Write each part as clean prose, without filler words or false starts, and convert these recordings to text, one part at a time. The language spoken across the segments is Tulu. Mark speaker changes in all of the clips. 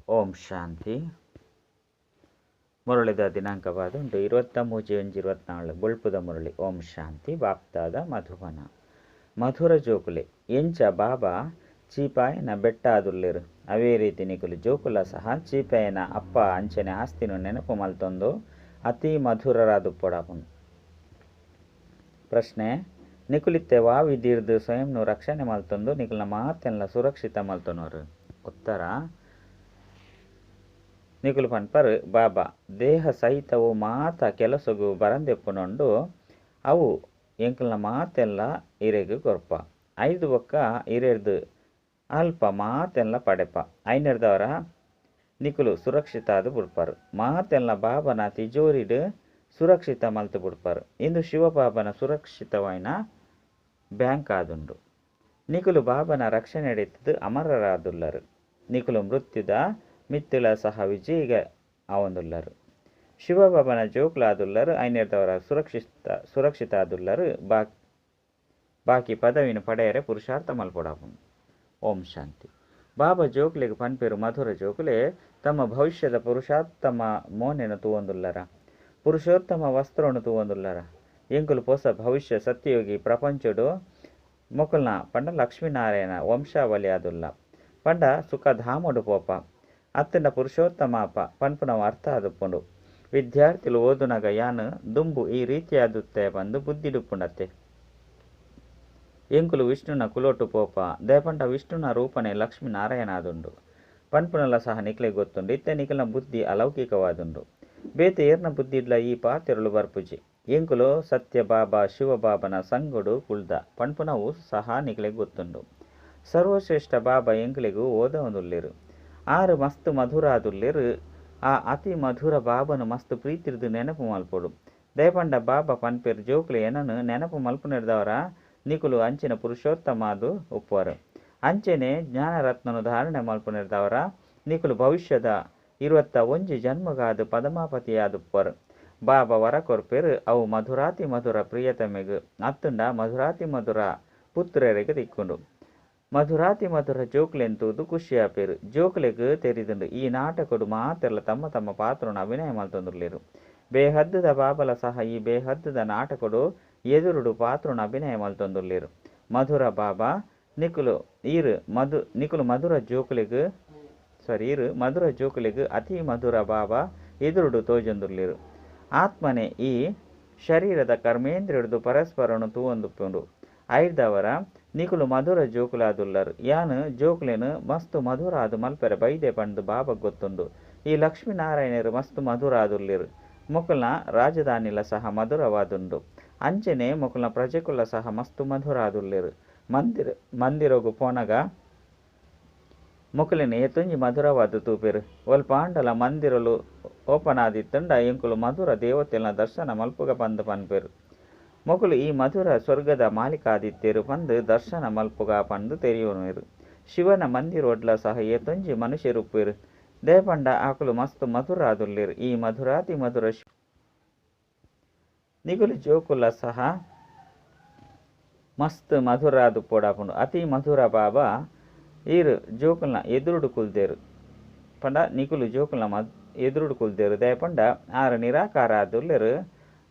Speaker 1: ಓಂ ಶಾಂತಿ. ಮುರಳಿದ ದಿನಾಂಕವಾದುಂಟು 23/1/24 ಬೊಳ್ಪುದ ಮುರಳಿ. ಓಂ ಶಾಂತಿ. ಬಾಪ್ತಾದ ಮಧುಬನ. ಮಧುರ ಜೋಕುಲೆ ಎಂಚ ಬಾಬಾ ಚೀಪಾಯನ ಬೆಟ್ಟಾದುಲ್ಲೆರು ಅವೇ ರೀತಿ ನಿಕುಲು ಜೋಕುಲ ಸಹ ಚೀಪಾಯನ ಅಪ್ಪ ಅಂಚನೆ ಆಸ್ತಿನು ನೆನಪು ಮಲ್ತೊಂದು ಅತಿ ಮಧುರರಾದುಪ್ಪೊಡಾಪುಂಡು. ಪ್ರಶ್ನೆ: ನಿಕುಲಿತ್ತೆ ವಾ ವಿಧಿರ್ದು ಸ್ವಯಂನು ರಕ್ಷಣೆ ಮಲ್ತೊಂದು ನಿಕುಲ್ನ ಮಾತೆನ್ಲ ಸುರಕ್ಷಿತ ಮಲ್ತೊನೋರು? ಉತ್ತರ: ನಿಕುಲು ಪನ್ಪರು ಬಾಬಾ ದೇಹ ಸಹಿತವು ಮಾತ ಕೆಲಸಗು ಬರಂದೆಪ್ಪುನೊಂಡು ಅವು ಎಂಕಲ್ನ ಮಾತೆಲ್ಲ ಇರೆಗ್ ಕೊರ್ಪ ಐದು ಬೊಕ್ಕ ಇರೆರ್ದು ಅಲ್ಪ ಮಾತೆಲ್ಲ ಪಡೆಪ ಐನೆರ್ದವರ ನಿಕುಲು ಸುರಕ್ಷಿತ ಆದ್ ಬುಡ್ಪರು. ಮಾತೆಲ್ಲ ಬಾಬನ ತಿಜೋರಿಡ್ ಸುರಕ್ಷಿತ ಮಲ್ತು ಬುಡ್ಪರು. ಇಂದು ಶಿವಬಾಬನ ಸುರಕ್ಷಿತವಾಯಿನ ಬ್ಯಾಂಕ್ ಆದುಂಡು. ನಿಕುಲು ಬಾಬನ ರಕ್ಷಣೆಡಿತ್ತುದು ಅಮರರಾದುಲ್ಲರು. ನಿಕುಲು ಮೃತ್ಯುದ ಮಿತ್ತುಳ ಸಹ ವಿಜಯಿಗ ಆವೊಂದುಲ್ಲರು. ಶಿವಬಾಬನ ಜೋಕುಲಾದುಲ್ಲರು ಐನೆರ್ದವರ ಸುರಕ್ಷಿತ ಆದುಲ್ಲರು. ಬಾಕಿ ಪದವಿನ ಪಡೆಯರೆ ಪುರುಷಾರ್ಥ ಮಲ್ಪೊಡಾಪುಂಡು. ಓಂ ಶಾಂತಿ. ಬಾಬಾ ಜೋಕುಲೆಗ್ ಪನ್ಪೆರು ಮಧುರ ಜೋಕುಲೆ ತಮ್ಮ ಭವಿಷ್ಯದ ಪುರುಷಾತ್ತಮ ಮೋನೆನು ತೂವೊಂದುಲ್ಲರ, ಪುರುಷೋತ್ತಮ ವಸ್ತ್ರನು ತೂವೊಂದುಲ್ಲರ. ಎಂಕುಲು ಪೊಸ ಭವಿಷ್ಯ ಸತ್ಯಯೋಗಿ ಪ್ರಪಂಚಡು ಮೊಕಲ್ನ ಪಂಡ ಲಕ್ಷ್ಮೀನಾರಾಯಣ ವಂಶಾವಳಿ ಆದುಲ್ಲ ಪಂಡ ಸುಖಧಾಮಡು ಪೋಪ ಅತ್ತಂಡ ಪುರುಷೋತ್ತಮ ಅಪ ಪನ್ಪುನವು ಅರ್ಥ ಆದುಪ್ಪುಂಡು. ವಿದ್ಯಾರ್ಥಿಲು ಓದುನಗ ಯಾನ್ ದುಂಬು ಈ ರೀತಿಯಾದುತ್ತೆ ಪಂದು ಬುದ್ಧಿಡುಪ್ಪುಂಡತ್ತೆ. ಎಂಕುಲು ವಿಷ್ಣುನ ಕುಲೋಟು ಪೋಪ ದಯಪಂಡ ವಿಷ್ಣುನ ರೂಪನೆ ಲಕ್ಷ್ಮೀನಾರಾಯಣ ಆದುಂಡು ಪನ್ಪುನಲ ಸಹ ನಿಕ್ಲೆಗ್ ಗೊತ್ತುಂಡು. ಇತ್ತೆ ನಿಕಲ್ನ ಬುದ್ಧಿ ಅಲೌಕಿಕವಾದುಂಡು. ಬೇತೆ ಏರ್ನ ಬುದ್ಧಿಡ್ಲ ಈ ಪಾತೆರಲು ಬರ್ಪುಜಿ. ಎಂಕುಲು ಸತ್ಯ ಬಾಬಾ ಶಿವಬಾಬನ ಸಂಗೊಡು ಕುಲ್ದ ಪನ್ಪುನವು ಸಹ ನಿಕ್ಲೆಗ್ ಗೊತ್ತುಂಡು. ಸರ್ವಶ್ರೇಷ್ಠ ಬಾಬಾ ಎಂಕುಲೆಗ್ ಓದವೊಂದುಲ್ಲೆರು. ಆರು ಮಸ್ತ್ ಮಧುರ ಆದುಲ್ಲೆರು. ಆ ಅತಿ ಮಧುರ ಬಾಬನು ಮಸ್ತ್ ಪ್ರೀತಿರ್ದು ನೆನಪು ಮಲ್ಪೊಡು. ದಯಪಂಡ ಬಾಬಾ ಪನ್ಪೆರ್ ಜೋಕುಲು ಏನನು ನೆನಪು ಮಲ್ಪುನೆರ್ದವರ ನಿಕುಲು ಅಂಚಿನ ಪುರುಷೋತ್ತಮ ಆದು ಉಪ್ಪುವರು. ಅಂಚೆನೆ ಜ್ಞಾನರತ್ನನು ಧಾರಣೆ ಮಲ್ಪುನೆರ್ದವರ ನಿಕುಲು ಭವಿಷ್ಯದ 21 ಜನ್ಮಗಾದ ಪದಮಾಪತಿಯಾದುಪ್ಪರು. ಬಾಬಾ ವರ ಕೊರ್ಪೆರು ಅವು ಮಧುರಾತಿ ಮಧುರ ಪ್ರಿಯತಮೆಗು ಅತ್ತುಂಡ ಮಧುರಾತಿ ಮಧುರ ಪುತ್ರರಿಗೆ ತಿಕ್ಕುಂಡು. ಮಧುರಾತಿ ಮಧುರ ಜೋಕುಲೆನ್ ತೂದು ಖುಷಿಯಾಪೆರು. ಜೋಕುಲೆಗ್ ತೆರಿದುಂಡು ಈ ನಾಟಕಡು ಮಾತೆರ್ಲ ತಮ್ಮ ತಮ್ಮ ಪಾತ್ರನು ಅಭಿನಯ ಮಲ್ತೊಂದುಲ್ಲೆರು. ಬೇಹದ್ದುದ ಬಾಬಲ ಸಹ ಈ ಬೇಹದ್ದುದ ನಾಟಕಡು ಎದುರುಡು ಪಾತ್ರನು ಅಭಿನಯ ಮಲ್ತೊಂದುಲ್ಲೆರು. ಮಧುರ ಬಾಬಾ ನಿಕುಲು ಈರು ಮಧು ನಿಕುಲು ಮಧುರ ಜೋಕುಲೆಗ್ ಸಾರಿ ಈರು ಮಧುರ ಜೋಕುಲೆಗ್ ಅತಿ ಮಧುರ ಬಾಬಾ ಎದುರುಡು ತೋಜೊಂದುಲ್ಲೆರು. ಆತ್ಮನೆ ಈ ಶರೀರದ ಕರ್ಮೇಂದ್ರಿಯರ್ದು ಪರಸ್ಪರನು ತೂವೊಂದುಪ್ಪುಂಡು. ಐರ್ದವರ ನಿಕುಲು ಮಧುರ ಜೋಕುಲಾದುಲ್ಲರು. ಯಾನ್ ಜೋಕುಲೆನ್ ಮಸ್ತ್ ಮಧುರ ಆದ್ ಮಲ್ಪೆರೆ ಬೈದೆ ಪಂದ್ ಬಾಬಾ ಗೊತ್ತುಂಡು. ಈ ಲಕ್ಷ್ಮೀನಾರಾಯಣರು ಮಸ್ತ್ ಮಧುರ ಆದುಲ್ಲೆರು. ಮೊಕಲ್ನ ರಾಜಧಾನಿಲ ಸಹ ಮಧುರವಾದುಂಡು. ಅಂಚೆನೆ ಮೊಕಲ್ನ ಪ್ರಜೆಕುಲ ಸಹ ಮಸ್ತ್ ಮಧುರ ಆದುಲ್ಲೆರು. ಮಂದಿರಗು ಪೋನಗ ಮೊಕಲೆನ್ ಏತೊಂಜಿ ಮಧುರವಾದ ತೂಪೆರು. ಒಲ್ಪಾಂಡಲ ಮಂದಿರಲು ಓಪನ್ ಆದಿತ್ತುಂಡ ಎಂಕುಲು ಮಧುರ ದೇವತೆಲ್ನ ದರ್ಶನ ಮಲ್ಪುಗ ಪಂದ್ ಪನ್ಪೆರು. ಮೊಕುಲು ಈ ಮಧುರ ಸ್ವರ್ಗದ ಮಾಲೀಕ ಆದಿತ್ತೆರು ಪಂದ್ ದರ್ಶನ ಮಲ್ಪುಗ ಪಂದ್ ತೆರಿಯೊನುವೆರು. ಶಿವನ ಮಂದಿರೊಡ್ಲ ಸಹ ಏತೊಂಜಿ ಮನುಷ್ಯರುಪ್ಪೆರು. ದಯಪಂಡ ಆಕುಲು ಮಸ್ತ್ ಮಧುರ ಆದುಲ್ಲೆರು. ಈ ಮಧುರಾತಿ ಮಧುರ ನಿಕುಲು ಜೋಕುಲ ಸಹ ಮಸ್ತ್ ಮಧುರ ಆದುಪ್ಪೊಡಾಪುಂಡು. ಅತಿ ಮಧುರ ಬಾಬಾ ಈರು ಜೋಕುಲ್ನ ಎದುರುಡು ಕುಲ್ದೆರು ಪಂಡ ನಿಕುಲು ಜೋಕುಲ್ನ ಎದುರುಡು ಕುಲ್ದೆರು. ದಯಪಂಡ ಆರು ನಿರಾಕಾರ ಆದುಲ್ಲೆರು.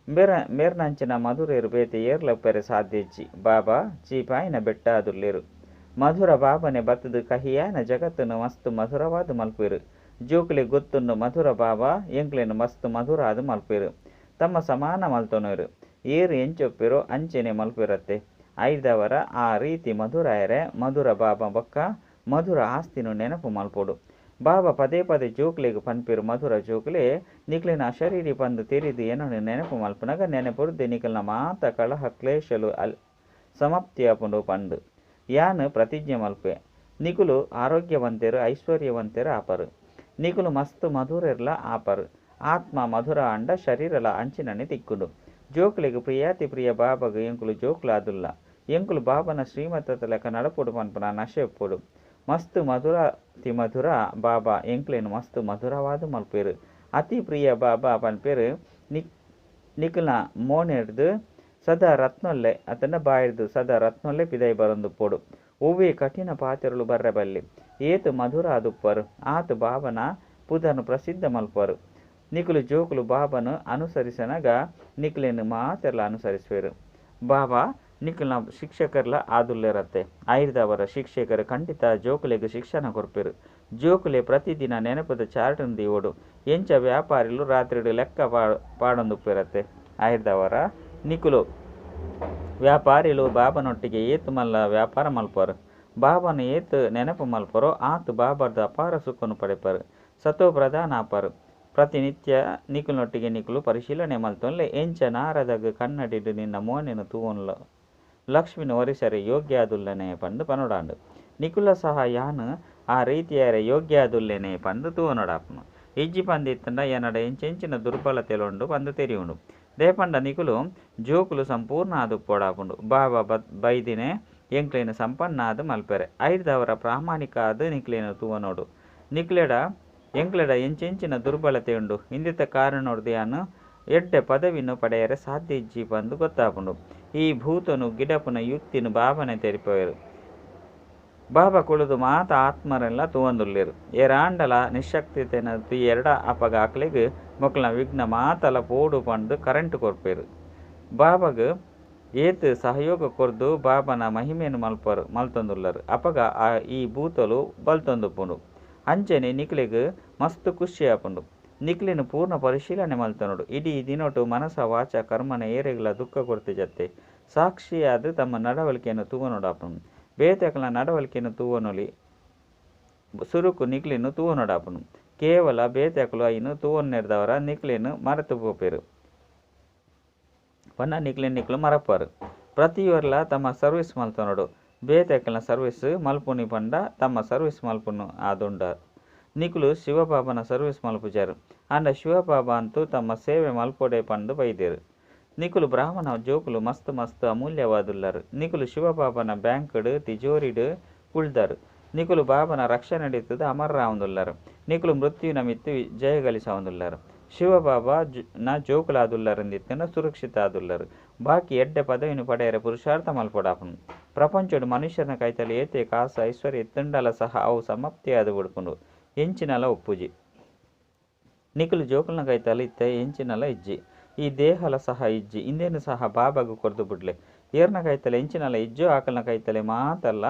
Speaker 1: ಮೇರ್ನಂಚಿನ ಮಧುರೇರು ಬೇತೆ ಏರ್ಲ ಉಪ್ಪೆರೆ ಸಾಧ್ಯ ಇಜ್ಜಿ. ಬಾಬಾ ಚೀಪಾಯಿನ ಬೆಟ್ಟ ಆದುಲ್ಲೆರು. ಮಧುರ ಬಾಬನೆ ಬತ್ತುದು ಕಹಿಯಾನ ಜಗತ್ತನ್ನು ಮಸ್ತ್ ಮಧುರವಾದ ಮಲ್ಪೆರು. ಜೋಕುಲೆ ಗೊತ್ತುಂಡು ಮಧುರ ಬಾಬಾ ಎಂಕ್ಲೆನ್ ಮಸ್ತ್ ಮಧುರ ಆದ್ ಮಲ್ಪೆರು. ತಮ್ಮ ಸಮಾನ ಮಲ್ತೊನುವೆರು. ಏರು ಎಂಚೊಪ್ಪೆರೋ ಅಂಚೆನೆ ಮಲ್ಪೆರತ್ತೆ. ಐದವರ ಆ ರೀತಿ ಮಧುರಾಯರೆ ಮಧುರ ಬಾಬಾ ಬೊಕ್ಕ ಮಧುರ ಆಸ್ತಿನು ನೆನಪು ಮಲ್ಪೊಡು. ಬಾಬಾ ಪದೇ ಪದೇ ಜೋಕುಲೆಗ್ ಪನ್ಪೆರು ಮಧುರ ಜೋಕುಲೆ ನಿಕ್ಲೆನ ಅಶರೀರಿ ಪಂದ್ ತೆರಿದು ಏನನ್ನು ನೆನಪು ಮಲ್ಪುನಗ ನೆನಪುರ್ದು ನಿಕಲ್ನ ಮಾತ ಕಳಹ ಕ್ಲೇಶಲು ಸಮಾಪ್ತಿಯಾಪುಂಡು ಪಂದು ಯಾನ್ ಪ್ರತಿಜ್ಞೆ ಮಲ್ಪೆ. ನಿಕುಲು ಆರೋಗ್ಯವಂತೆರು ಐಶ್ವರ್ಯವಂತೆರು ಆಪರು. ನಿಕುಲು ಮಸ್ತ್ ಮಧುರೆರ್ಲ ಆಪರು. ಆತ್ಮ ಮಧುರ ಅಂಡ ಶರೀರಲ ಅಂಚಿನನೆ ತಿಕ್ಕುಂಡು. ಜೋಕುಲೆಗ್ ಪ್ರಿಯಾತಿ ಪ್ರಿಯ ಬಾಬಾಗ್ ಎಂಕುಲು ಜೋಕುಲಾದುಲ್ಲ. ಎಂಕುಲು ಬಾಬನ ಶ್ರೀಮತದ ಲೆಕ್ಕ ನಡಪೊಡು ಪನ್ಪುನ ನಶೆ ಉಪ್ಪೊಡು. ಮಸ್ತ್ ಮಧುರಾತಿ ಮಧುರ ಬಾಬಾ ಎಂಕ್ಲೆನ್ ಮಸ್ತ್ ಮಧುರವಾದ ಮಲ್ಪೆರು. ಅತಿ ಪ್ರಿಯ ಬಾಬಾ ಪನ್ಪೆರು ನಿಕಲ್ನ ಮೋನೆರ್ದು ಸದಾ ರತ್ನೊಲ್ಲೆ ಅತಂಡ ಬಾಯಿರ್ದು ಸದಾ ರತ್ನೊಲ್ಲೆ ಪಿದಯಿ ಬರೊಂದುಪ್ಪೊಡು. ಒವ್ವೆ ಕಠಿಣ ಪಾತೆರಲು ಬರ್ರೆ ಬಲ್ಲಿ. ಏತ್ ಮಧುರ ಆದುಪ್ಪರು ಆತ್ ಬಾಬನ ಪುದರ್ನ್ ಪ್ರಸಿದ್ಧ ಮಲ್ಪರು. ನಿಕುಲು ಜೋಕುಲು ಬಾಬನ್ ಅನುಸರಿಸನಗ ನಿಕ್ಲೆನ್ ಮಾತೆರ್ಲ ಅನುಸರಿಸುವೆರು. ಬಾಬಾ ನಿಕಲ್ನ ಶಿಕ್ಷಕರ್ಲ ಆದುಲ್ಲೆರತ್ತೆ. ಆಯಿರ್ದಾವರ ಶಿಕ್ಷಕರು ಖಂಡಿತ ಜೋಕುಲೆಗ್ ಶಿಕ್ಷಣ ಕೊರ್ಪೆರ್. ಜೋಕುಲೇ ಪ್ರತಿದಿನ ನೆನಪುದ ಚಾರ್ಟ್ ನ್ ದೀವೊಡು. ಎಂಚ ವ್ಯಾಪಾರಿಲು ರಾತ್ರಿಡ್ ಲೆಕ್ಕ ಪಾಡೊಂದುಪ್ಪೆರತ್ತೆ. ಆಯಿರ್ದಾವರ ನಿಕುಲು ವ್ಯಾಪಾರಿಲು ಬಾಬನೊಟ್ಟಿಗೆ ಏತ್ ಮಲ್ಲ ವ್ಯಾಪಾರ ಮಲ್ಪರು. ಬಾಬನ ಏತ್ ನೆನಪು ಮಲ್ಪರೋ ಆತ್ ಬಾಬರ್ದ ಅಪಾರ ಸುಖನು ಪಡೆಪರು. ಸತೋ ಪ್ರಧಾನ ಆಪರು. ಪ್ರತಿನಿತ್ಯ ನಿಕುಲ್ನೊಟ್ಟಿಗೆ ನಿಕುಲು ಪರಿಶೀಲನೆ ಮಲ್ತೊನ್ಲೆ ಎಂಚ ನಾರದಗ್ ಕನ್ನಡಿಡ್ ನಿನ್ನ ಮೋನೆನ್ ತೂವೊನ್ಲ ಲಕ್ಷ್ಮಿನ್ ವರಿಸರೆ ಯೋಗ್ಯ ಆದುಲ್ಲನೆ ಪಂದ್ ಪನೊಡಾಂಡ್. ನಿಕುಲ ಸಹ ಯಾನ್ ಆ ರೀತಿಯಾರೆ ಯೋಗ್ಯ ಆದುಲ್ಲೆನೆ ಪಂದ್ ತೂವೊನೊಡಾಪುಂಡು. ಇಜ್ಜಿ ಪಂದ್ ಇತ್ತ್ಂಡ ಎನಡ ಎಂಚೆಂಚಿನ ದುರ್ಬಲತೆಲು ಉಂಡು ಪಂದ್ ತೆರಿಯುಂಡು. ದಾಯೆ ಪಂಡ ನಿಕುಲು ಜೋಕುಲು ಸಂಪೂರ್ಣ ಆದುಪ್ಪೊಡಾಪುಂಡು. ಬಾಬಾ ಬೈದಿನೇ ಎಂಕ್ಲೆನ್ ಸಂಪನ್ನ ಆದ್ ಮಲ್ಪೆರೆ. ಐರ್ದಾವರ ಪ್ರಾಮಾಣಿಕ ಆದ್ ನಿಕ್ಲೆನ್ ತೂವೊನೊಡು. ನಿಕ್ಲೆಡ ಎಂಕ್ಲೆಡ ಎಂಚೆಂಚಿನ ದುರ್ಬಲತೆ ಉಂಡು. ಇಂದೆತ ಕಾರಣೊರ್ದು ಯಾನ್ ಎಡ್ಡೆ ಪದವಿನ್ ಪಡೆಯರೆ ಸಾಧ್ಯ ಇಜ್ಜಿ ಪಂದ್ ಗೊತ್ತಾಪುಂಡು. ಈ ಭೂತನು ಗಿಡಪುನ ಯುಕ್ತಿನ್ ಬಾಬಾನೆ ತೆರಿಪಾವೆರ್. ಬಾಬಾ ಕುಲ್ಲುದು ಮಾತ ಆತ್ಮರೆನ್ಲ ತೂವೊಂದುಲ್ಲೆರ್. ಏರಾಂಡಲ ನಿಶಕ್ತತೆನ್ ತೂಯೆರ್ಡ ಅಪಗ ಅಕ್ಲೆಗ್ ಮೊಕ್ಲೆನ ವಿಘ್ನ ಮಾತಲ ಪೋಡು ಪಂದ್ ಕರೆಂಟ್ ಕೊರ್ಪೆರ್. ಬಾಬಾಗ್ ಏತ್ ಸಹಯೋಗ ಕೊರ್ದು ಬಾಬನ ಮಹಿಮೆನ್ ಮಲ್ಪರು ಮಲ್ತೊಂದುಲ್ಲರ್. ಅಪಗ ಈ ಭೂತಲು ಬಲ್ತೊಂದುಪ್ಪುಂಡು. ಅಂಚನೆ ನಿಕ್ಲೆಗ್ ಮಸ್ತ್ ಖುಷಿ ಆಪುಂಡು. ನಿಕ್ಲೆನ್ ಪೂರ್ಣ ಪರಿಶೀಲನೆ ಮಲ್ತೊನೊಡು. ಇಡೀ ದಿನೊಟು ಮನಸ ವಾಚ ಕರ್ಮಣ ಏರೆಗ್ಲ ದುಃಖ ಕೊರ್ತಿಜತ್ತೆ. ಸಾಕ್ಷಿಯಾದ್ ತಮ್ಮ ನಡವಳಿಕೆನ್ ತೂವೊನೊಡಾಪುಂಡು. ಬೇತೆಕ್ಲೆನ ನಡವಳಿಕೆನ್ ತೂವೊನೊಲಿ. ಸುರುಕು ನಿಕ್ಲೆನ್ ತೂವೊನೊಡಾಪುಂಡು. ಕೇವಲ ಬೇತೆಕ್ಲು ಐನ್ ತೂವೊನ್ನೆರ್ದಾವರ ನಿಕ್ಲೆನ್ ಮರತ್ ಪೋಪೆರ್. ಪಂಡ ನಿಕ್ಲೆನ್ ನಿಕ್ಲು ಮರಪರು. ಪ್ರತಿಯೊರ್ಲ ತಮ್ಮ ಸರ್ವಿಸ್ ಮಲ್ತೊನೊಡು. ಬೇತೆಕ್ಲೆನ ಸರ್ವಿಸ್ ಮಲ್ಪುನಿ ಪಂಡ ತಮ್ಮ ಸರ್ವಿಸ್ ಮಲ್ಪುನು ಆದುಂಡು. ನಿಕುಲು ಶಿವಬಾಬನ ಸರ್ವಿಸ್ ಮಲ್ಪುಜರ್. ಆಂಡ ಶಿವಬಾಬಾ ಅಂತೂ ತಮ್ಮ ಸೇವೆ ಮಲ್ಪೊಡೆ ಪಂದ್ ಬೈದೆರ್. ನಿಕುಲು ಬ್ರಾಹ್ಮಣ ಜೋಕುಲು ಮಸ್ತ್ ಮಸ್ತ್ ಅಮೂಲ್ಯವಾದುಲ್ಲರ್. ನಿಕುಲು ಶಿವಬಾಬನ ಬ್ಯಾಂಕ್ ಡ್ ತಿಜೋರಿಡ್ ಕುಲ್ದರ್. ನಿಕುಲು ಬಾಬನ ರಕ್ಷಣೆಡ್ ಇತ್ತುದು ಅಮರರಾವೊಂದುಲ್ಲರ್. ನಿಕುಲು ಮೃತ್ಯುವಿನ ಮಿತ್ತ್ ಜಯಗಳಿಸವೊಂದುಲ್ಲರ್. ಶಿವಬಾಬಾ ನ ಜೋಕುಲಾದುಲ್ಲರ್ ಇಂದಿತ್ತುಂಡ ಸುರಕ್ಷಿತ ಆದುಲ್ಲರ್. ಬಾಕಿ ಎಡ್ಡೆ ಪದವಿನ್ ಪಡೆಯರೆ ಪುರುಷಾರ್ಥ ಮಲ್ಪೊಡಾಪುಂಡು. ಪ್ರಪಂಚಡ್ ಮನುಷ್ಯನ ಕೈತಲ್ ಏತೆ ಕಾಸು ಐಶ್ವರ್ಯ ಇತ್ತುಂಡಲ ಸಹ ಅವು ಸಮಾಪ್ತಿಯಾದ್ ಬುಡ್ಪುಂಡು. ಎಂಚಿನಲ ಉಪ್ಪುಜಿ. ನಿಕುಲು ಜೋಕುಲ್ನ ಕೈತಲ್ ಇತ್ತೆ ಎಂಚಿನಲ ಇಜ್ಜಿ. ಈ ದೇಹಲ ಸಹ ಇಜ್ಜಿ. ಇಂದೆನ್ ಸಹ ಬಾಬಾಗ್ ಕೊರ್ದು ಬುಡ್ಲೆ. ಏರ್ನ ಕೈತಲ್ ಎಂಚಿನಲ ಇಜ್ಜೋ ಅಕಲ್ನ ಕೈತಲೆ ಮಾತಲ್ಲ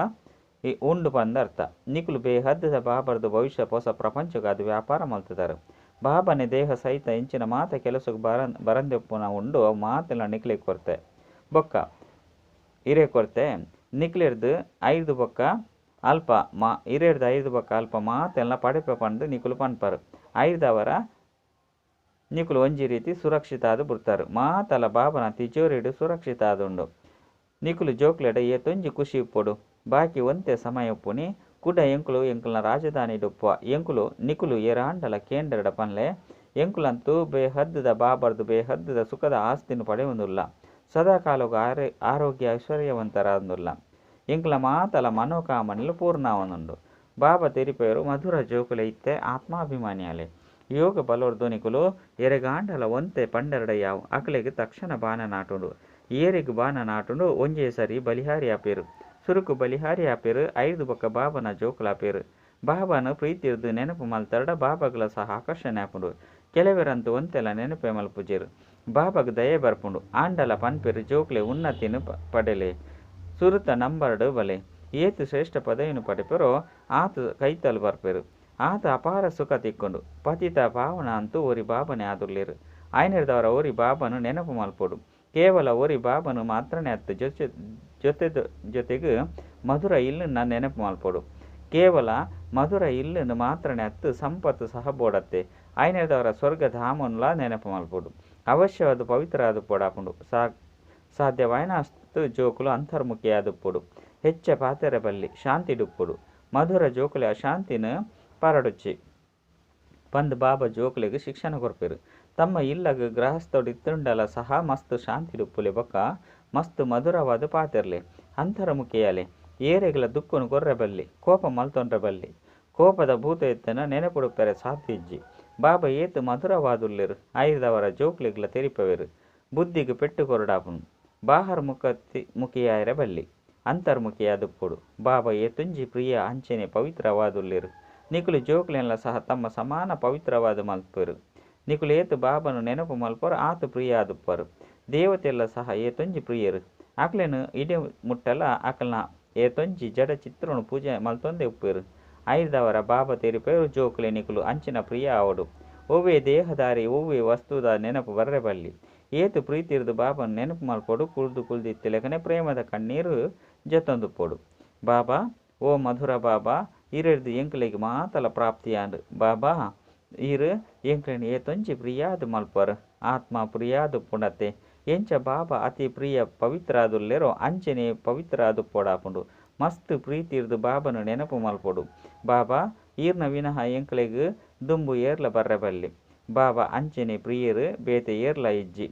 Speaker 1: ಉಂಡು ಪಂದ್ ಅರ್ಥ. ನಿಕುಲು ಬೇಹದ್ದ ಬಾಬರ್ದು ಭವಿಷ್ಯ ಪೊಸ ಪ್ರಪಂಚಗಾದ್ ವ್ಯಾಪಾರ ಮಲ್ತುದರ್. ಬಾಬಾನೆ ದೇಹ ಸಹಿತ ಎಂಚಿನ ಮಾತ ಕೆಲಸಗ್ ಬರಂದೆಪ್ಪುನ ಉಂಡು ಅವು ಮಾತೆಲ್ಲ ನಿಕ್ಲೆಗ್ ಕೊರ್ತೆ. ಬೊಕ್ಕ ಇರೆ ಕೊರ್ತೆ. ನಿಕ್ಲೆರ್ದ್ ಐರ್ದ್ ಬೊಕ್ಕ ಅಲ್ಪ ಮಾ ಇರೆರ್ದ್ ಐರ್ದ್ ಬೊಕ್ಕ ಅಲ್ಪ ಮಾತೆಲ್ಲ ಪಡೆಪ ಪಂದ್ ನಿಕುಲು ಪನ್ಪರ್. ಐರ್ದಾವರ ನಿಕುಲು ಒಂಜಿ ರೀತಿ ಸುರಕ್ಷಿತ ಆದ್ ಬುಡ್ತರ್. ಮಾತಲ ಬಾಬನ ತಿಜೋರಿಡ್ ಸುರಕ್ಷಿತ ಆದುಂಡು. ನಿಕುಲು ಜೋಕ್ಲೆಡ ಏತೊಂಜಿ ಖುಷಿ ಇಪ್ಪೊಡು. ಬಾಕಿ ಒಂತೆ ಸಮಯ ಉಪ್ಪುನಿ. ಕುಡ ಎಂಕುಲು ಎಂಕಲ್ನ ರಾಜಧಾನಿಡ್ ಉಪ್ಪುವ. ಎಂಕುಲು ನಿಕುಲು ಏರಾಂಡಲ ಕೇಂಡರ್ಡ ಪನ್ಲೆ ಎಂಕುಲಂತೂ ಬೇಹದ್ದ ಬಾಬರ್ದು ಬೇಹದ್ದ ಸುಖದ ಆಸ್ತಿನ್ ಪಡೆಯೊಂದುಲ್ಲ. ಸದಾ ಕಾಲಗ್ ಆರೋಗ್ಯ ಐಶ್ವರ್ಯವಂತರಾದುಲ್ಲ. ಎಂಕಲ್ನ ಮಾತಲ ಮನೋಕಾಮನೆಲು ಪೂರ್ಣ ಆವೊಂದುಂಡು. ಬಾಬಾ ತೆರಿಪಾಯೆರ್ ಮಧುರ ಜೋಕುಲೆ ಇತ್ತೆ ಆತ್ಮಾಭಿಮಾನಿಯಾಲೆ. ಯೋಗ ಬಲೊರ್ದು ನಿಕುಲು ಎರೆಗಾಂಡಲ ಒಂತೆ ಪಂಡರ್ಡ ಯಾವು ಅಕ್ಲೆಗ್ ತಕ್ಷಣ ಬಾಣ ನಾಟುಂಡು. ಏರೆಗ್ ಬಾಣ ನಾಟುಂಡು ಒಂಜೇ ಸರಿ ಬಲಿಹಾರಿ ಆಪೆರ್. ಸುರುಕು ಬಲಿಹಾರಿ ಆಪೆರ್. ಐರ್ದ್ ಬೊಕ್ಕ ಬಾಬನ ಜೋಕುಲಾಪೆರ್. ಬಾಬಾನ ಪ್ರೀತಿರ್ದ್ ನೆನಪು ಮಲ್ತರ್ಡ ಬಾಬಾಗ್ಲ ಸಹ ಆಕರ್ಷಣೆ ಆಪುಂಡು. ಕೆಲವೆರಂತೂ ಒಂತೆಲ ನೆನಪೇ ಮಲ್ಪುಜೆರ್. ಬಾಬಾಗ್ ದಯೆ ಬರ್ಪುಂಡು. ಆಂಡಲ ಪನ್ಪೆರ್ ಜೋಕ್ಲೆ ಉನ್ನತಿನ್ ಪಡೆಲೆ. ಸುರುತ ನಂಬರ್ಡ್ ಬಲೆ. ಏತ್ ಶ್ರೇಷ್ಠ ಪದವಿನ್ ಪಡೆಪೆರೋ ಆತ್ ಕೈತಲ್ ಬರ್ಪೆರ್. ಆತ್ ಅಪಾರ ಸುಖ ತಿಕ್ಕುಂಡು. ಪತಿತ ಪಾವನ ಅಂತೂ ಒರಿ ಬಾಬನೆ ಆದುಲ್ಲೆರ್. ಆಯನೆರ್ದಾವರ ಒರಿ ಬಾಬನ್ ನೆನಪು ಮಲ್ಪೊಡು. ಕೇವಲ ಒರಿ ಬಾಬನ್ ಮಾತ್ರನೇ ಅತ್ತ್ ಜೊತೆ ಜೊತೆಗ್ ಮಧುರ ಇಲ್ಲನ್ನ ನೆನಪು ಮಲ್ಪೊಡು. ಕೇವಲ ಮಧುರ ಇಲ್ಲನ್ನು ಮಾತ್ರನೇ ಅತ್ತ್ ಸಂಪತ್ತು ಸಹ ಬೋಡತ್ತೆ. ಆಯನೆರ್ದಾವರ ಸ್ವರ್ಗಧಾಮನ್ಲ ನೆನಪು ಮಲ್ಪೊಡು. ಅವಶ್ಯವಾದ್ ಪವಿತ್ರ ಆದುಪ್ಪೊಡಾಪುಂಡು. ಸಾಧ್ಯವಾಯಿನಷ್ಟು ಜೋಕುಲು ಅಂತರ್ಮುಖಿಯಾದುಪ್ಪೊಡು. ಹೆಚ್ಚ ಪಾತೆರ ಬಲ್ಲಿ ಶಾಂತಿಡುಪ್ಪೊಡು. ಮಧುರ ಜೋಕುಲೆ ಅಶಾಂತಿನ್ ಪರಡೊಚ್ಚಿ ಪಂದ್ ಬಾಬಾ ಜೋಕುಲೆಗ್ ಶಿಕ್ಷಣ ಕೊರ್ಪೆರ್. ತಮ್ಮ ಇಲ್ಲಗ್ ಗೃಹಸ್ಥೊಡಿತ್ತುಂಡಲ ಸಹ ಮಸ್ತ್ ಶಾಂತಿಡುಪ್ಪುಲೆ ಬೊಕ್ಕ ಮಸ್ತ್ ಮಧುರವಾದ್ ಪಾತೆರ್ಲೆ. ಅಂತರ್ಮುಖಿಯಾಲೆ. ಏರೆಗ್ಲ ದುಃಖನು ಕೊರ್ರೆ ಬಲ್ಲಿ. ಕೋಪ ಮಲ್ತೊನ್ರೆ ಬಲ್ಲಿ. ಕೋಪದ ಭೂತ ಇತ್ತುಂಡ ನೆನಪುಡುಪ್ಪೆರೆ ಸಾಧ್ಯ ಇಜ್ಜಿ. ಬಾಬಾ ಏತ್ ಮಧುರವಾದುಲ್ಲೆರ್. ಆಯಿರ್ದಾವರ ಜೋಕ್ಲೆಗ್ಲ ತೆರಿಪಾವೆರ್. ಬುದ್ಧಿಗ್ ಪೆಟ್ಟು ಕೊರೊಡಾಪುಂಡು. ಬಾಹರ್ ಮುಖಿಯಾಯೆರೆ ಬಲ್ಲಿ. ಅಂತರ್ಮುಖಿಯಾದುಪ್ಪೊಡು. ಬಾಬಾ ಏತೊಂಜಿ ಪ್ರಿಯ ಅಂಚನೆ ಪವಿತ್ರವಾದುಲ್ಲೆರ್. ನಿಕುಲು ಜೋಕ್ಲೆನ್ಲ ಸಹ ತಮ್ಮ ಸಮಾನ ಪವಿತ್ರವಾದ್ ಮಲ್ಪುವೆರ್. ನಿಕುಲು ಏತ್ ಬಾಬಾನ ನೆನಪು ಮಲ್ಪುವರ್ ಆತ್ ಪ್ರಿಯ ಆದುಪ್ಪರ್. ದೇವತೆಲ್ಲ ಸಹ ಏತೊಂಜಿ ಪ್ರಿಯರು. ಅಕ್ಲೆನ್ ಇಡೆ ಮುಟ್ಟಲ ಅಕಲ್ನ ಏತೊಂಜಿ ಜಡ ಚಿತ್ರನು ಪೂಜೆ ಮಲ್ತೊಂದೇ ಉಪ್ಪುವೆರ್. ಐರ್ದಾವರ ಬಾಬಾ ತೆರಿಪೇರು ಜೋಕ್ಲೆ ನಿಕುಲು ಅಂಚಿನ ಪ್ರಿಯ ಆವೊಡು. ಒವ್ವೇ ದೇಹದಾರಿ ಒವ್ವೇ ವಸ್ತುದ ನೆನಪು ಬರ್ರೆ ಬಲ್ಲಿ. ಏತ್ ಪ್ರೀತಿರ್ದ್ ಬಾಬಾನ ನೆನಪು ಮಲ್ಪೊಡು ಕುಲ್ದು ಕುಲ್ದು ಇತ್ತಿಲೆಕನೆ ಪ್ರೇಮದ ಕಣ್ಣೀರು ಜತ್ತೊಂದುಪ್ಪೊಡು. ಬಾಬಾ ಓ ಮಧುರ ಬಾಬಾ ಇರೆರ್ದ್ ಎಂಕ್ಲೆಗ್ ಮಾತಲ ಪ್ರಾಪ್ತಿಯಾಂಡ್. ಬಾಬಾ ಈರ್ ಎಂಕ್ಲೆನ್ ಏತೊಂಜಿ ಪ್ರಿಯಾದ್ ಮಲ್ಪುವರ್. ಆತ್ಮ ಪ್ರಿಯಾದ್ ಉಪ್ಪುಂಡತ್ತೆ. ಎಂಚ ಬಾಬಾ ಅತಿ ಪ್ರಿಯ ಪವಿತ್ರಾದುಲ್ಲೆರೋ ಅಂಚನೆ ಪವಿತ್ರಾದುಪ್ಪೊಡಾಪುಂಡು. ಮಸ್ತ್ ಪ್ರೀತಿರ್ದ್ ಬಾಬಾನ ನೆನಪು ಮಲ್ಪೊಡು. ಬಾಬಾ ಈರ್ನ ವಿನಃ ಎಂಕ್ಲೆಗ್ ದುಂಬು ಏರ್ಲ ಬರ್ರೆ ಬಲ್ಲಿ. ಬಾಬಾ ಅಂಚನೆ ಪ್ರಿಯರು ಬೇತೆ ಏರ್ಲ ಇಜ್ಜಿ.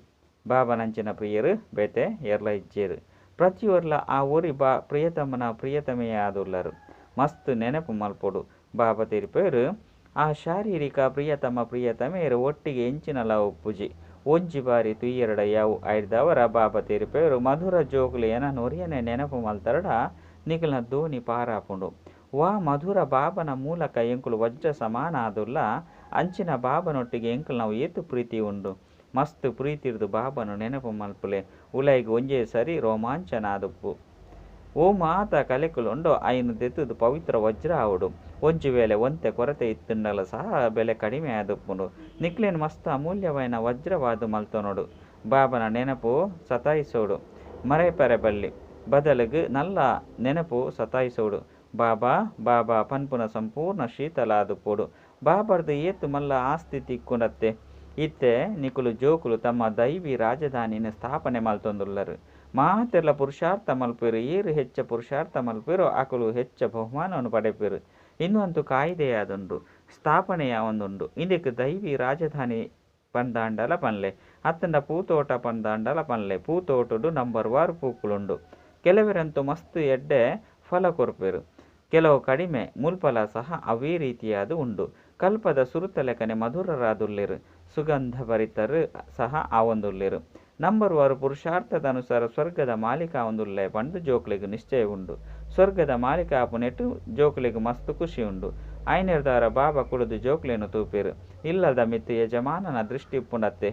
Speaker 1: ಬಾಬಾನಂಚಿನ ಪ್ರಿಯರು ಬೇತೆ ಏರ್ಲ ಇಜ್ಜೆರ್. ಪ್ರತಿಯೊರ್ಲ ಆ ಒರಿ ಬಾ ಪ್ರಿಯತಮನ ಪ್ರಿಯತಮೆಯಾದುಲ್ಲರು. ಮಸ್ತ್ ನೆನಪು ಮಲ್ಪೊಡು. ಬಾಬಾ ತೆರಿಪೇರು ಆ ಶಾರೀರಿಕ ಪ್ರಿಯತಮ ಪ್ರಿಯತಮೆಯರು ಒಟ್ಟಿಗೆ ಎಂಚಿನಲ ಉಪ್ಪುಜಿ. ಒಂಜಿ ಬಾರಿ ತುಯ್ಯರಡ ಯಾವು. ಐರ್ದಾವರ ಬಾಬಾ ತೆರಿಪೇರು ಮಧುರ ಜೋಕ್ಲೆ ಎನನ್ ಒರಿಯನೆ ನೆನಪು ಮಲ್ತರಡ ನಿಕಲ್ನ ದೋಣಿ ಪಾರಾಪುಂಡು. ವಾ ಮಧುರ ಬಾಬನ ಮೂಲಕ ಎಂಕುಲು ವಜ್ರ ಸಮಾನ ಆದುಲ್ಲ. ಅಂಚಿನ ಬಾಬನೊಟ್ಟಿಗೆ ಎಂಕಲ್ನವು ಏತ್ ಪ್ರೀತಿ ಉಂಡು. ಮಸ್ತ್ ಪ್ರೀತಿರ್ದ್ ಬಾಬನ ನೆನಪು ಮಲ್ಪುಲೆ. ಉಲೈಗ್ ಒಂಜೇ ಸರಿ ರೋಮಾಂಚನ ಆದುಪ್ಪು. ಓ ಮಾತ ಕಲೆಕುಲುಂಡೋ ಐನ್ ದೆತ್ತುದು ಪವಿತ್ರ ವಜ್ರ ಆವೊಡು. ಒಂಜಿ ವೇಳೆ ಒಂತೆ ಕೊರತೆ ಇತ್ತುಂಡಲ ಸಹ ಬೆಲೆ ಕಡಿಮೆ ಆದುಪ್ಪುಂಡು. ನಿಕ್ಲೆನ್ ಮಸ್ತ್ ಅಮೂಲ್ಯವಾಯಿನ ವಜ್ರವಾದ್ ಮಲ್ತೊನೊಡು. ಬಾಬನ ನೆನಪು ಸತಾಯಿಸೋಡು. ಮರೆಪರೆ ಬಲ್ಲಿ. ಬದಲಿಗ್ ನಲ್ಲ ನೆನಪು ಸತಾಯಿಸೋಡು. ಬಾಬಾ ಬಾಬಾ ಪನ್ಪುನ ಸಂಪೂರ್ಣ ಶೀತಲ ಆದುಪ್ಪೊಡು. ಬಾಬಾರ್ದು ಏತ್ ಮಲ್ಲ ಆಸ್ತಿ ತಿಕ್ಕುಂಡತ್ತೆ. ಇತ್ತೆ ನಿಕುಲು ಜೋಕುಲು ತಮ್ಮ ದೈವಿ ರಾಜಧಾನಿನ್ ಸ್ಥಾಪನೆ ಮಲ್ತೊಂದುಲ್ಲರ್. ಮಾತೆರ್ಲ ಪುರುಷಾರ್ಥ ಮಲ್ಪುವೆರ್. ಏರ್ ಹೆಚ್ಚ ಪುರುಷಾರ್ಥ ಮಲ್ಪುವೆರೋ ಅಕುಲು ಹೆಚ್ಚ ಬಹುಮಾನವನ್ನು ಪಡೆಪೆರ್. ಇಂದು ಕಾಯ್ದೆಯಾದುಂಡು. ಸ್ಥಾಪನೆಯಾವೊಂದುಂಡು. ಇಂದೆಕ್ ದೈವಿ ರಾಜಧಾನಿ ಪಂದಾಂಡಲ ಪನ್ಲೆ ಅತ್ತಂಡ ಪೂತೋಟ ಪಂದಾಂಡಲ ಪನ್ಲೆ. ಪೂತೋಟಡು ನಂಬರ್ ವಾರ್ ಪೂಕುಲುಂಡು. ಕೆಲವೆರಂತೂ ಮಸ್ತ್ ಎಡ್ಡೆ ಫಲ ಕೊರ್ಪೆರ್. ಕೆಲವು ಕಡಿಮೆ. ಮುಲ್ಪಲ ಸಹ ಅವೇ ರೀತಿಯಾದ ಉಂಡು. ಕಲ್ಪದ ಸುರುತ ಲೆಕ್ಕನೆ ಮಧುರರಾದುಲ್ಲೆರ್. ಸುಗಂಧ ಭರಿತರು ಸಹ ಆವೊಂದುಲ್ಲೆರ್. ನಂಬರ್ ವಾರ್ ಪುರುಷಾರ್ಥದ ಅನುಸಾರ ಸ್ವರ್ಗದ ಮಾಲೀಕ ಆವೊಂದುಲ್ಲೆ ಪಂದ್ ಜೋಕ್ಲೆಗ್ ನಿಶ್ಚಯ ಉಂಡು. ಸ್ವರ್ಗದ ಮಾಲೀಕ ಆಪುನೆಟ್ ಜೋಕ್ಲೆಗ್ ಮಸ್ತ್ ಖುಷಿ ಉಂಡು. ಐನೆರ್ದಾವರ ಬಾಬಾ ಕುಡುದು ಜೋಕ್ಲೆನ್ ತೂಪೆರ್. ಇಲ್ಲದ ಮಿತ್ತ್ ಯಜಮಾನನ ದೃಷ್ಟಿ ಉಪ್ಪುಂಡತ್ತೆ.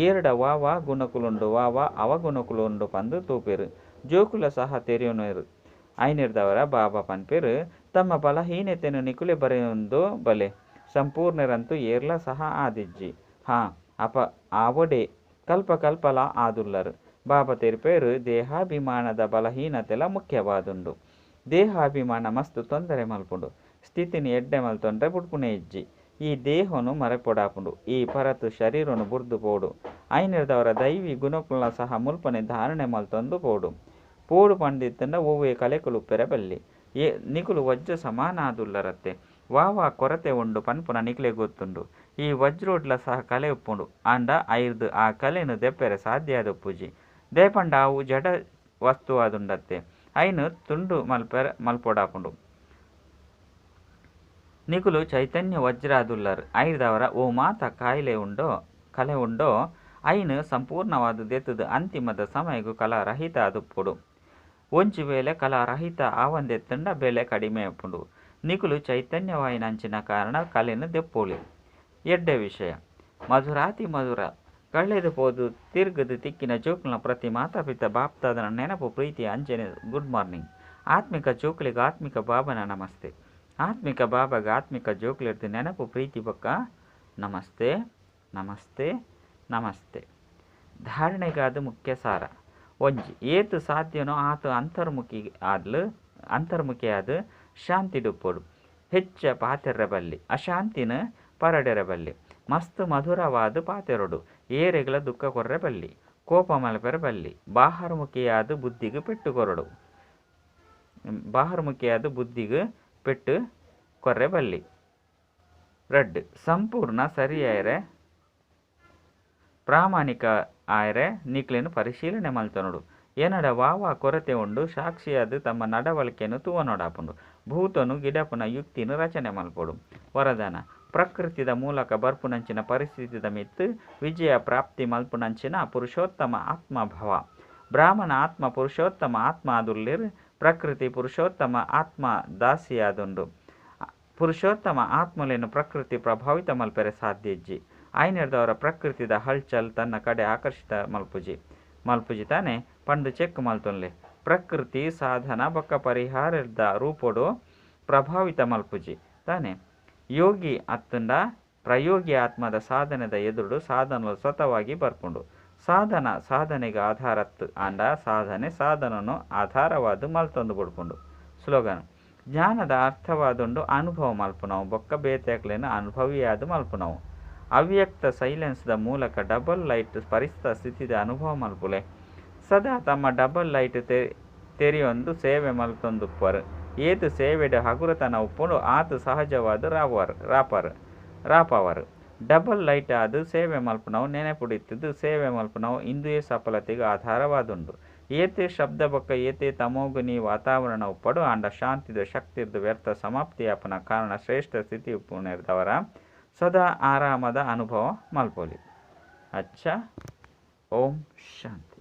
Speaker 1: ಏರ್ಡ ವಾ ವಾ ಗುಣಕುಲುಂಡು ವಾ ವಾ ಅವಗುಣಕುಲು ಉಂಡು ಪಂದ್ ತೂಪೆರ್. ಜೋಕುಲ ಸಹ ತೆರಿಯೊನುವೆರ್. ಐನೆರ್ದಾವರ ಬಾಬಾ ಪನ್ಪೆರ್ ತಮ್ಮ ಬಲಹೀನತೆನ್ ನಿಕುಲೆ ಬರೆಯೊಂದು ಬಲೆ. ಸಂಪೂರ್ಣರಂತೂ ಏರ್ಲ ಸಹ ಆದಿಜ್ಜಿ. ಹಾ ಅಪ ಆವೊಡೆ. ಕಲ್ಪ ಕಲ್ಪಲ ಆದುಲ್ಲರ್. ಬಾಬಾ ತೆರಿಪೇರ್ ದೇಹಾಭಿಮಾನದ ಬಲಹೀನತೆಲ ಮುಖ್ಯವಾದುಂಡು. ದೇಹಾಭಿಮಾನ ಮಸ್ತ್ ತೊಂದರೆ ಮಲ್ಪುಂಡು. ಸ್ಥಿತಿನ್ ಎಡ್ಡೆ ಮಲ್ತೊಂಡ್ರೆ ಬುಡ್ಪುನೇ ಇಜ್ಜಿ. ಈ ದೇಹನು ಮರೆಪೊಡಾಪುಂಡು. ಈ ಪರತ್ ಶರೀರನು ಬುಡ್ದು ಪೋಡು. ಐನೆರ್ದಾವರ ದೈವಿ ಗುಣಕುಲ್ನ ಸಹ ಮುಲ್ಪನೆ ಧಾರಣೆ ಮಲ್ತೊಂದು ಪೋಡು. ಪೋಡು ಪಂದಿತ್ತುಂಡ ಒವ್ವೇ ಕಲೆಕುಲು ಉಪ್ಪೆರೆ ಬಲ್ಲಿ. ನಿಕುಲು ವಜ್ರ ಸಮಾನ ಆದುಲ್ಲರತ್ತೆ. ವಾ ವಾ ಕೊರತೆ ಉಂಡು ಪನ್ಪುನ ನಿಕ್ಲೆಗ್ ಗೊತ್ತುಂಡು. ಈ ವಜ್ರೋಡ್ಲ ಸಹ ಕಲೆ ಉಪ್ಪುಂಡು. ಆಂಡ ಐರ್ದ್ ಆ ಕಲೆನ್ ದೆಪ್ಪೆರೆ ಸಾಧ್ಯ ಆದುಪ್ಪುಜಿ. ದಾಯೆ ಪಂಡ ಅವು ಜಡ ವಸ್ತು ಆದುಂಡತ್ತೆ. ಐನ್ ತುಂಡು ಮಲ್ಪೆರೆ ಮಲ್ಪೊಡಾಪುಂಡು. ನಿಕುಲು ಚೈತನ್ಯ ವಜ್ರ ಆದುಲ್ಲರ್. ಐರ್ದಾವರ ಓ ಮಾತ ಕಾಯಿಲೆ ಉಂಡೋ ಕಲೆ ಉಂಡೋ ಐನ್ ಸಂಪೂರ್ಣವಾದ್ ದೆತ್ತುದು ಅಂತಿಮದ ಸಮಯಗ್ ಕಲಾರಹಿತ ಆದುಪ್ಪೊಡು. ಒಂಜಿ ವೇಳೆ ಕಲಾರಹಿತ ಆವಂದೆತ್ತುಂಡ ಬೆಲೆ ಕಡಿಮೆ ಆಪುಂಡು. ನಿಕುಲು ಚೈತನ್ಯವಾಯಿನಂಚಿನ ಕಾರಣ ಕಲೆನ್ ದೆಪ್ಪೊಲಿ. ಎಡ್ಡೆ ವಿಷಯ. ಮಧುರಾತಿ ಮಧುರ ಕಳೆದು ಪೋದು ತಿರ್ಗುದು ತಿಕ್ಕಿನ ಜೋಕುಲ್ನ ಪ್ರತಿ ಮಾತಾ ಪಿತ ಬಾಪ್ತಾದನ ನೆನಪು ಪ್ರೀತಿ ಅಂಚನೆ ಗುಡ್ ಮಾರ್ನಿಂಗ್. ಆತ್ಮಿಕ ಜೋಕುಲೆಗ್ ಆತ್ಮಿಕ ಬಾಬನ ನಮಸ್ತೆ. ಆತ್ಮಿಕ ಬಾಬಾಗ ಆತ್ಮಿಕ ಜೋಕುಲೆರ್ದ್ ನೆನಪು ಪ್ರೀತಿ ಬೊಕ್ಕ ನಮಸ್ತೆ ನಮಸ್ತೆ ನಮಸ್ತೆ. ಧಾರಣೆಗಾದ ಮುಖ್ಯ ಸಾರ. ಒಂಜಿ ಏತ್ ಸಾಧ್ಯನೋ ಆತ ಅಂತರ್ಮುಖಿ ಆದ್ಲು ಅಂತರ್ಮುಖಿಯಾದ ಶಾಂತಿಡುಪ್ಪೊಡು. ಹೆಚ್ಚ ಪಾತೆರ್ರೆ ಬಲ್ಲಿ. ಅಶಾಂತಿನ ಪರಡೆರೆ ಬಲ್ಲಿ. ಮಸ್ತ್ ಮಧುರವಾದ ಪಾತೆರೊಡು. ಏರೆಗ್ಲ ದುಃಖ ಕೊರ್ರೆ ಬಲ್ಲಿ. ಕೋಪ ಮಲ್ಪೆರೆ ಬಲ್ಲಿ. ಬಾಹರ್ಮುಖಿಯಾದ ಬುದ್ಧಿಗ್ ಪೆಟ್ಟು ಕೊರೊಡು. ಬಾಹರ್ಮುಖಿಯಾದ ಬುದ್ಧಿಗ್ ಪೆಟ್ಟು ಕೊರ್ರೆ ಬಲ್ಲಿ. ರಡ್ಡ್ ಸಂಪೂರ್ಣ ಸರಿಯಾಯರೆ ಪ್ರಾಮಾಣಿಕ ಆಯರೆ ನಿಕ್ಲೆನ್ ಪರಿಶೀಲನೆ ಮಲ್ತೊನೊಡು. ಎನ್ನಡ ವಾ ವಾ ಕೊರತೆ ಉಂಡು ಸಾಕ್ಷಿಯಾದ್ ತಮ್ಮ ನಡವಳಿಕೆನ್ ತೂವೊನೊಡಾಪುಂಡು. ಭೂತನು ಗಿಡಪುನ ಯುಕ್ತಿನ ರಚನೆ ಮಲ್ಪೊಡು. ವರದಾನ, ಪ್ರಕೃತಿದ ಮೂಲಕ ಬರ್ಪುನಂಚಿನ ಪರಿಸ್ಥಿತಿದ ಮಿತ್ತ್ ವಿಜಯ ಪ್ರಾಪ್ತಿ ಮಲ್ಪುನಂಚಿನ ಪುರುಷೋತ್ತಮ ಆತ್ಮ ಭವ. ಬ್ರಾಹ್ಮಣ ಆತ್ಮ ಪುರುಷೋತ್ತಮ ಆತ್ಮ ಆದುಲ್ಲೆರ್. ಪ್ರಕೃತಿ ಪುರುಷೋತ್ತಮ ಆತ್ಮ ದಾಸಿಯಾದುಂಡು. ಪುರುಷೋತ್ತಮ ಆತ್ಮಲೆನ್ ಪ್ರಕೃತಿ ಪ್ರಭಾವಿತ ಮಲ್ಪೆರೆ ಸಾಧ್ಯ ಇಜ್ಜಿ. ಆಯ್ನೆಡ್ದಾವರ ಪ್ರಕೃತಿದ ಹಲ್ಚಲ್ ತನ್ನ ಕಡೆ ಆಕರ್ಷಿತ ಮಲ್ಪುಜಿ. ಮಲ್ಪುಜಿ ತಾನೆ ಪಂದ್ ಚೆಕ್ ಮಲ್ತೊನ್ಲೆ. ಪ್ರಕೃತಿ ಸಾಧನ ಬೊಕ್ಕ ಪರಿಹಾರದ ರೂಪೊಡು ಪ್ರಭಾವಿತ ಮಲ್ಪುಜಿ ತಾನೆ. ಯೋಗಿ ಅತ್ತುಂಡ ಪ್ರಯೋಗಿ ಆತ್ಮದ ಸಾಧನೆದ ಎದುರುಡು ಸಾಧನಲು ಸ್ವತಃವಾಗಿ ಬರ್ಪುಂಡು. ಸಾಧನ ಸಾಧನೆಗೆ ಆಧಾರತ್ ಆಂಡ ಸಾಧನೆ ಸಾಧನನು ಆಧಾರವಾದ್ ಮಲ್ತೊಂದು ಬುಡ್ಪುಂಡು. ಸ್ಲೋಗನ್ ಜ್ಞಾನದ ಅರ್ಥವಾದುಂಡು ಅನುಭವ ಮಲ್ಪುನವು ಬೊಕ್ಕ ಬೇತೆಕ್ಲೆನ್ ಅನುಭವಿಯಾದ್ ಮಲ್ಪುನವು. ಅವ್ಯಕ್ತ ಸೈಲೆನ್ಸ್ ದ ಮೂಲಕ ಡಬಲ್ ಲೈಟ್ ಪರಿಸ್ಥಿತಿದ ಅನುಭವ ಮಲ್ಪುಲೆ. ಸದಾ ತಮ್ಮ ಡಬಲ್ ಲೈಟ್ ತೆರೆಯೊಂದು ಸೇವೆ ಮಲ್ತೊಂದುಪ್ಪರ್. ಏತ್ ಸೇವೆಡ್ ಹಗುರತನ ಉಪ್ಪುಂಡು ಆತ್ ಸಹಜವಾದ್ ರಾವರ್ ರಾಪರ್ ರಾಪವರ್. ಡಬಲ್ ಲೈಟ್ ಆದ್ ಸೇವೆ ಮಲ್ಪುನವು ನೆನಪುಡಿತ್ತುದು ಸೇವೆ ಮಲ್ಪುನವು ಇಂದುವೇ ಸಫಲತೆಗ್ ಆಧಾರವಾದುಂಡು. ಏತೇ ಶಬ್ದ ಬೊಕ್ಕ ಏತೇ ತಮೋಗುಣಿ ವಾತಾವರಣ ಉಪ್ಪಡು ಆಂಡ ಶಾಂತಿದ ಶಕ್ತಿರ್ದ್ ವ್ಯರ್ಥ ಸಮಾಪ್ತಿಯಾಪುನ ಕಾರಣ ಶ್ರೇಷ್ಠ ಸ್ಥಿತಿ ಉಪ್ಪುನೆರ್ದಾವರ ಸದಾ ಆರಾಮದ ಅನುಭವ ಮಲ್ಪೊಲಿ. ಅಚ್ಚ ಓಂ ಶಾಂತಿ.